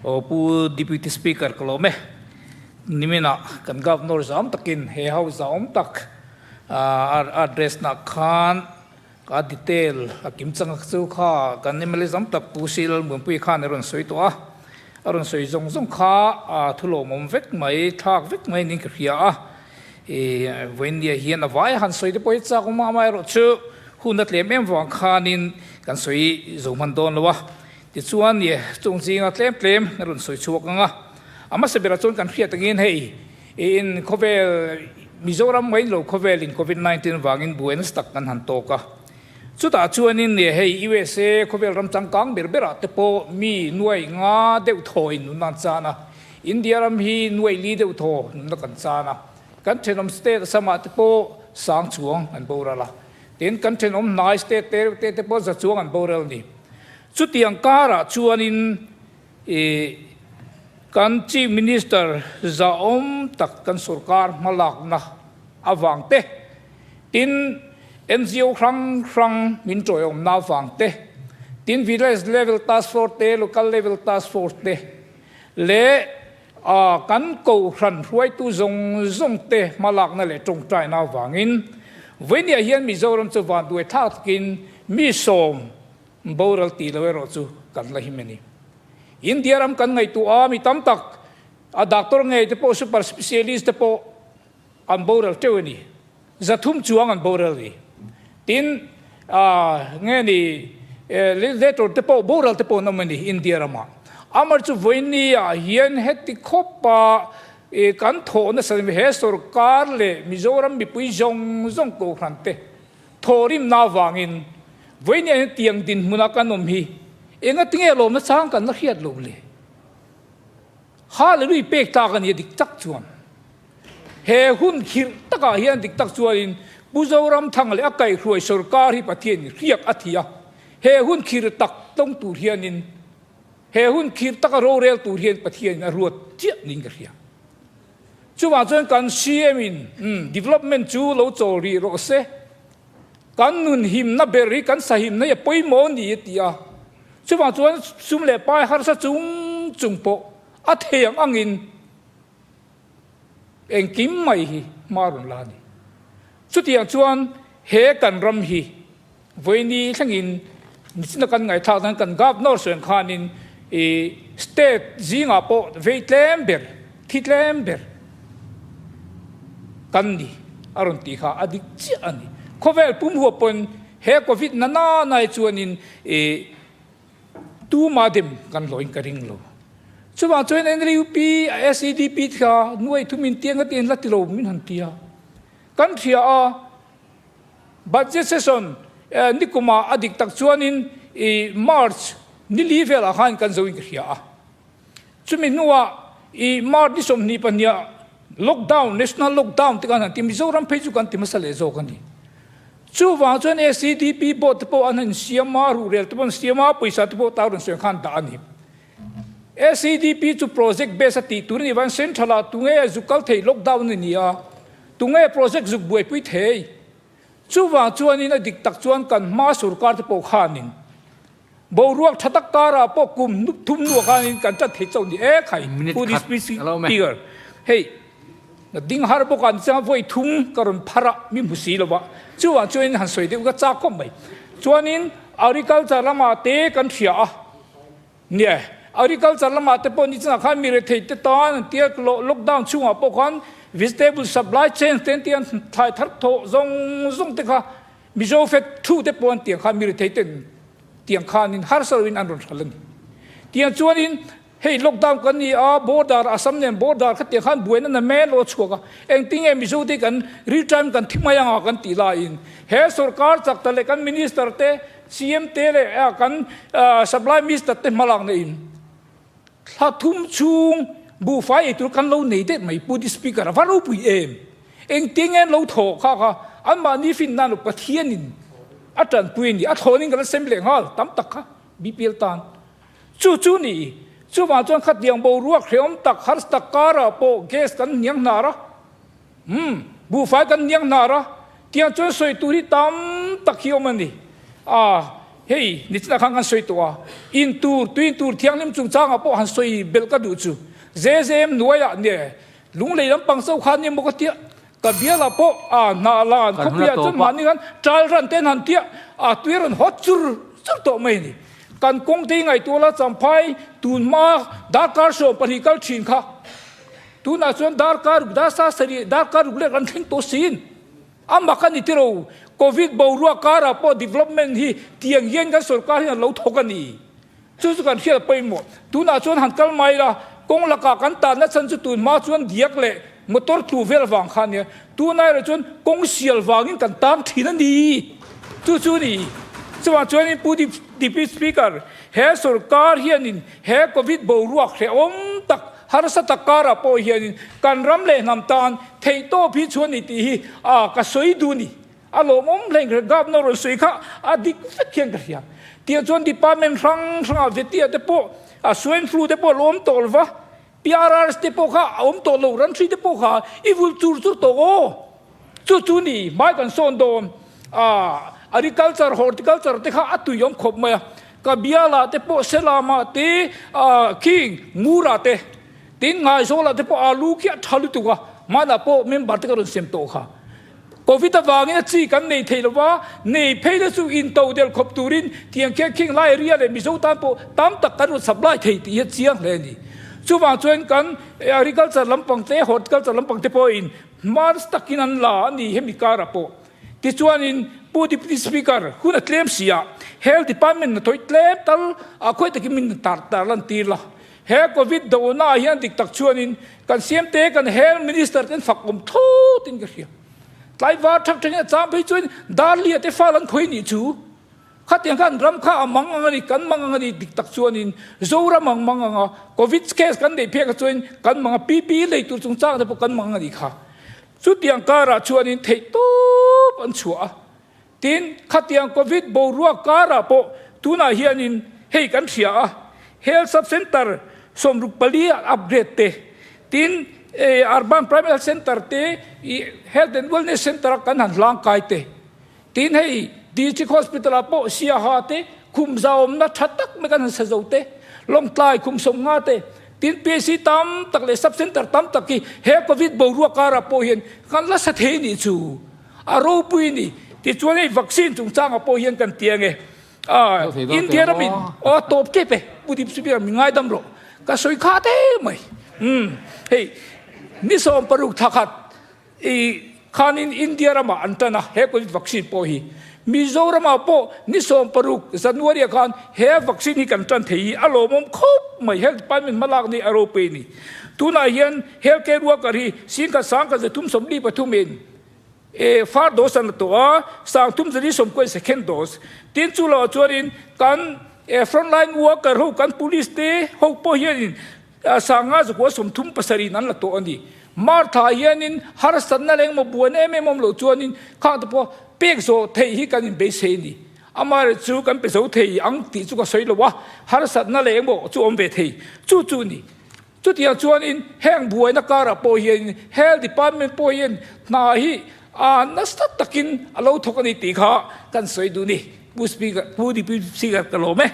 Aw Pu Deputy Speaker ka lawm e. Niminah kan Governor zam takin he house a awm tak a address nah khan ka detail a kim chang chu kha kan mla zam tak Pu Sri Lalmuanpuii khan a rawn sawi tawh a. A rawn sawi zawng zawng kha thu lawmawm vek mai, thlak vek mai niin ka hria a. Vawiinnia hian a vai han sawi te pawh hi chak awm a, amaherawhchu hun a tlem em vang khanin kan sawi zo hman dawn lo a. Tichuan ni chung zinga tlem tlem a rawn sawi chhuak ang a, a hmasa berah chuan kan hriat angin hei in khawvel Mizoram mai lo khawvelin Covid 19 vangin buai nasa tak kan han tawk a. Chutah chuanin ni hei USA khawvel ram changkang ber berah te pawh mi nuai nga deuh thaw in nunna an chan a, India ram hi nuai li deuh thaw nunna kan chan a, kan thenawm state Assam-ah te pawh sang chuang an boral a, tin kan thenawm hnai state te reuh te te pawh za chuang an boral a ni. Chutiang karah chuanin i kan Chief Minister zahawm tak kan sorkar hmalakna avang te, tin NGO hrang hrang min tawiawmna avang te, tin Village Level Task Force te, Local Level Task Force te leh kan kohhran hruaitu zawng zawng te hmalakna leh tawngtaina avangin vawinia hian Mizoram chu vanduai thlak takin mi sawm Boral tih lo erawh chu kan la him a ni. India ram kan ngaihtuah a, mi tam tak, a doctor ngei te pawh, super specialist te pawh an boral teuh a ni. 300 chuang an boral a ni. Tin, nge ni, legislator te pawh boral te pawh an awm a ni India ramah. Amar chu vawiini ah hian heti khawpa kan thawh nasa he sorkar leh Mizoram mipui zawng zawng kohhran te Thawhrimna avangin vawiin hian tiang dinhmuna kan awm hi engatinge lawmna chang kan la hriat lo le? Hallelujah pek tlak a nia dik tak chuan. He hun khirh takah hian dik tak chuanin Pu Zoramthanga leh a kaihhruai sorkar hi Pathianin hriak a thi a, he hun khirh tak tawng tur hianin he hun khirh taka rorel tur hian Pathianin a ruat chiah niin ka hria. Chuvang chuan kan CM in development chu lo chawl rih rawh se, kan nun himna ber hi kan sahimna hi a pawimawh a ni a ti a. Chuvang chuan sum leh pai harsa chung chung pawh a thei ang angin engkim mai hi hma rawn la a ni. Chutiang chuan he kan ram hi Vawiini thlengin nichina kan ngaihthlak dan kan Governor sawi ang khanin i state zingah pawh vei tlem ber, thi tlem ber kan ni a rawn tih kha a dik chiah a ni. Khawvel pum huap pawn he Covid na nanai chuanin i tuma dem kan hlawhin ka ring lo. Chuvang chuan NLUP, SEDP te kha nuai thumin tiang a tiang la ti lo min han ti a. Kan hria a. Budget session nikuma a dik tak chuanin i March ni li velah khan kan zo in ka hria a. Chumi hnuah i March ni 22 ah lockdown, national lockdown te khan han ti, Mizoram phei chu kan ti hmasa leh zawk a ni. Chuvang chuan SEDP board te pawh an han siam a, ruhrel te pawh an siam a, pawisa te pawh tar rawn sawi ang khan dah a ni. SEDP chu project base a tih tur a nih vangin central ah tunge zuk kal thei lockdown a ni a, tunge project zuk buaipui thei? Chuvang chuanin a dik tak chuan kan hma sorkar te pawh khanin boruak tha tak karah pawh kum thum hnuah khanin kan tat thei chauh ni e khai Minute Pu khat a lo awm e. Speaker hei ding har bawk an chiang vawi thum ka rawn phar a mi hmu si lova chuvang chuanin han sawi deuh ka chak khawp mai. Chuanin agriculture lamah te kan hria a. Nia, agriculture lamah te pawh nichinah khan mi rethei te tan an tia lockdown chhungah pawh khan vegetable supply chain te an tia thlai thar thawh zawng zawng te kha Mizo fed thu te pawh an tiang khan mi rethei ten tiang khanin harsa loin an rawn hral a ni. Tiang chuanin hei lockdown kan ni a, border Assam nen border kha tiang khan buaina na men lo a chhuak a, engtinge Mizo te kan real time kan thi mai anga kan tih laiin he sorkar chak ta leh kan minister te CM te leh kan supply minister te hmalak na in thla thum chhung buhfai ei tur kan lo nei det mai Pu Speaker a va ropui em. Engtin nge lo thawh kha kha anmahni fin nan Pathian in a tanpui a ni. A thlawnin kan la sem leh nghal tam tak kha BPL tan. Chu chu ni chuvang chuan khatiang boruak hrehawm tak harsa tak karah pawh gas kan hniang hnar a. Umm, buhfai kan hniang hnar a, tiang chuan sawi tur hi tam tak hi awm a ni. Ah. Hei, nichinah khan kan sawi tawh a, in tur, tui in tur thianghlim chungchangah pawh han sawi belh ka duh chu. Zezem hnuaiah nia lunglei lampang chauh khan nia maw ka tia, ka bialah pawh a hnah lan khawpuiah chuan mahni khan trial run te an han tia, a tui a rawn hawt chur chur tawh mai a ni. Kan kawng te hi ngaihtuah la Champhai tun hma darkar 12 kal thin kha tunah chuan darkar ruk dar sa sarih darkar ruk leh kan thleng tawh sin. A mak a ni tiro, Covid boruak karah pawh development hi tiang hian kan sorkar hian a lo thawk a ni. Chu chu kan hriat a pawimawh. Tunah chuan han kal mai la, kawng lakah kan tanna chhan chu tun hma chuan diak leh motor tlu vel vang kha a nia. Tunah erawh chuan kawng sial vangin kan tang thin a ni. Chu chu a ni. Chuvang chuanin Pu Deputy Speaker, he sorkar hianin he Covid boruak hrehawm tak, harsa tak karah pawh hianin kan ram leh hnam tan theihtawp hi chuan ni tih hi a ka sawi duh ni. A lawmawm hleng kha Governor rawn sawi kha a dik vek hian ka hria. Tiang chuan department hrang hrangah Vetia te pawh, a swine flu te pawh a lo awm tawh lo va, PRRs te pawh kha a awm tawh lo, ramhri te pawh kha i vul chur chur tawh aw. Chu chu ni hmai kan sawn dawn a, agriculture, horticulture te kha a tui awm khawp mai a, ka bialah te pawh Selama te, King, Ngura te, tin Ngaizawlah te pawh alu khi a tha lutuk a, hmanah pawh member te ka rawn sem tawh kha. Covid avangin a chi kan nei thei lo va, nei phei te chu in to del khawp turin tiang khian khing lai area leh Mizo tan pawh tam tak kan rawn supply thei tih hi a chiang hle a ni. Chuvang chuan kan agriculture lampang te, horticulture lampang te pawhin hmans takin an la a ni hemi karah pawh. Tichuanin Pu Deputy Speaker hun a tlem si a, Health Department na tawih tlem tal a khawi takin min tar tar lan tir la. He Covid dohna ah hian dik tak chuanin kan siamte kan Health Minister ten fak awm thawt in ka hria. Tlaivar thak thengin a chang phei chuan Darlia te fal an khawi nih chu. Khatiang khan ram kha a mang ang a ni, kan mang ang a ni dik tak chuanin Zoram ang mang ang a, Covid case kan neih phek ah chuanin kan mang a, PPE lei tur chungchang te pawh kan mang ang a nih kha. Chutiang karah chuanin theihtawp an chhuah a. Tin, khatiang Covid boruak karah pawh tunah hianin hei kan hria a, Health Sub Centre 64 ah upgrade te, tin Urban Primary Health Centre te Health and Wellness Centre a kan han hlangkai te, tin hei District Hospital ah pawh Siaha te khum zaawmna tha tak mai kan han sa zo te, Lawngtlai khum 50 te, tin PHC tam tak leh Sub Centre tam tak hi he Covid boruak karah pawh hian kan la sa thei nih chu. A ropui ni. Tichuan hei vaccine chungchangah pawh hian kan ti ange. Ah, India ramin aw tawp tep e. Pu Dip Sibir mi ngaidam rawh. Ka sawi kha te mai. Umm, hei ni 16 thla khat i khanin India ramah an tan a, he covid vaccine pawh hi. Mizoramah pawh ni 16 January ah khan he vaccine hi kan tan thei hi a lawmawm khawp mai. Health department hmalak ni a ropui ni. Tunah hian health care worker hi singkhat sangkhat 343 in E first dose an la tawh a, 3490 second dose. Tin chu lo ah chuanin kan e frontline worker ho kan police te ho pawh hianin 537 in an la tawh a ni. Martha hianin harsatna leh engmaw buaina em em awm loh chuanin khang te pawh pek zawh theih hi kan inbeisei a ni. Amaherawh chu kan pe zo thei ang tih chu ka sawi lo a, harsatna leh engmaw chu awm ve thei chu chu a ni. Chutiang chuanin heng buaina karah pawh hianin Health Department pawh hian hna hi a nasa takin a lo thawk a ni tih kha kan sawi duh ni. Pu Speaker, Pu Deputy Speaker ka lawm e.